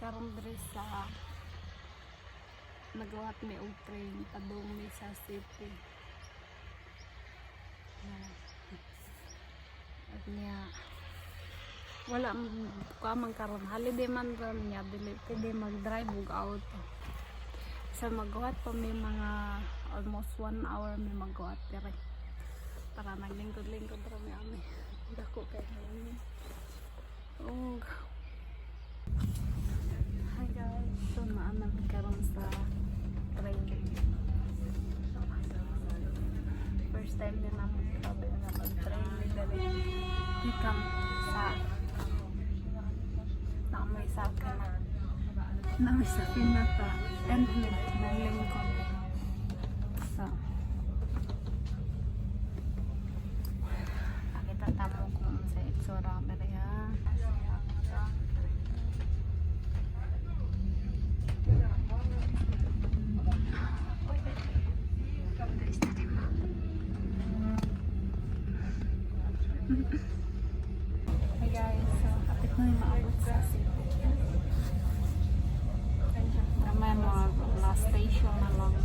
Karon diri sa nagawat mi og train padung mi sa city. Yeah. At niya wala ka man karon, holiday man ron niya, dili pwede mag-drive og auto. Sa magawat pa may mga almost one hour may magawat dire. Para naglingkod-lingkod ra mi ami. Dako kay hangin. Oh. Hi guys, so naa na mi karon sa train. First time din namin travel na mag-train ni dali. Gikan sa naamoy sa akin na naamoy sa pinata and naglingkod. So, pakita tamo kung sa itsura dali ha. Hi guys, so hapit na yung maabot sa city. Kamay mga last station na lang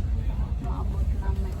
maabot namin.